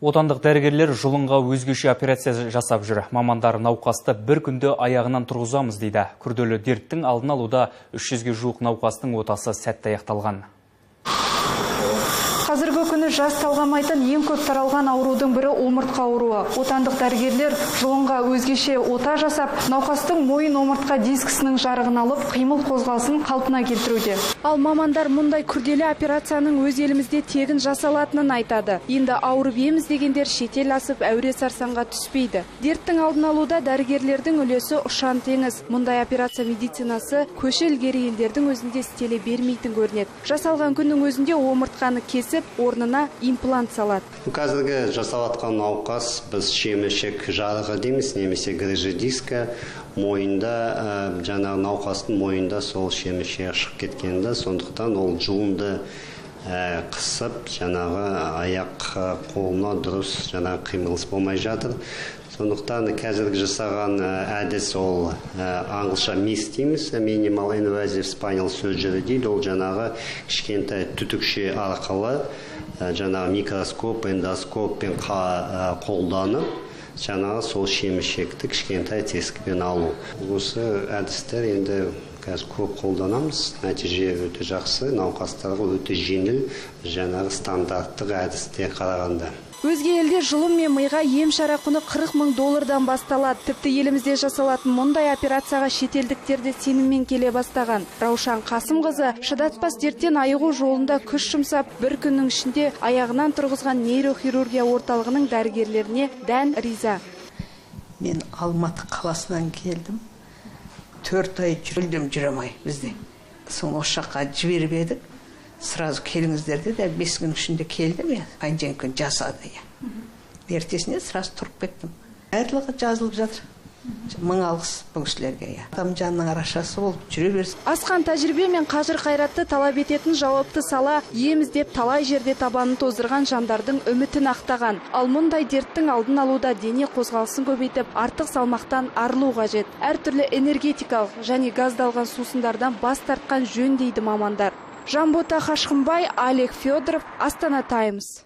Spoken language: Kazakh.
Отандық дәрігерлер жұлынға өзгеше операция жасап жүр. Мамандар науқасты бір күнде аяғынан тұрғызамыз дейді. Күрделі дерттің алдын алуда 300-ге жуық науқастың отасы сәтті аяқталған. Қазіргі күні жас талғамайтын ең көп таралған аурудың бірі омыртқа ауруы. Отандық дәрігерлер жұлынға өзгеше ота жасап, науқастың мойын омыртқа дискісінің жарығын алып, қимыл қозғалысын қалпына келтіруде. Ал мамандар мұндай күрделі операцияның өз елімізде тегін жасалатынын айтады. Енді ауырып ем іздегендер шетел асып әуре сарсаңға түспейді. Дерттің алдын алуда дәрігерлердің үлесі ұшан теңіз. Мұндай операция медицинасы көші ілгері елдердің өзінде істеле бермейтін көрінеді. Жасалған күннің өзінде омыртқаны кесіп, орнына имплант салады. Қазіргі жасалатқан науқас біз шеміршек жарығы дейміз, немесе грыжа диска мойында, жаңағы науқастың мойында сол шеміршек шығып кеткенде, сондықтан ол жұлынды қысып, жаңағы аяқ қолына дұрыс жаңағы қимылыс болмай жатыр. Сондықтан қазіргі жасаған әдіс ол ағылшынша MIS дейміз, Minimal Invasive Spinal Surgery дейді, ол жаңағы кішкентай түтікше арқылы жаңағы микроскоп, эндоскоппен қолданып, жаңағы сол шеміршекті кішкентай тесікпен алу. Осы әдістер енді қазір көп қолданамыз, нәтиже өте жақсы, науқастарға өте жеңіл, жаңағы стандарттық әдісте қарағанда. Өзге елде жұлын мен миға ем шара құны 40 мың доллардан басталады. Тіпті елімізде жасалатын мұндай операцияға шетелдіктер де сеніммен келе бастаған. Раушан Қасымқызы шыдатпас дерттен айығу жолында күш жұмсап, бір күннің ішінде аяғынан тұрғызған нейрохирургия орталығының дәрігерлеріне дән риза. Мен Алматы қаласынан келдім. 4 ай мүлдем жүре алмай бізде. Соны осы жаққа жіберіп едік. Сразу келіңіздер деді, 5 күн ішінде келдім, я. Понедельник күні жасады. Ертесіне сразу тұрып кеттім. Барлығы жазылып жатыр. Мың алғыс бұл кісілерге. Адам жанының арашасы болып жүре берсін. Асқан тәжірибе мен қажыр қайратты талап ететін жауапты сала ем іздеп талай жерде табанын тоздырған жандардың үмітін ақтаған. Ал мұндай дерттің алдын алуда дене қозғалысын көбейтіп, артық салмақтан арылу қажет. Әртүрлі энергетикалық және газдалған сусындардан бас тартқан жөн дейді мамандар. Жанбота Хашқымбай, Олег Федоров, Астана Таймс.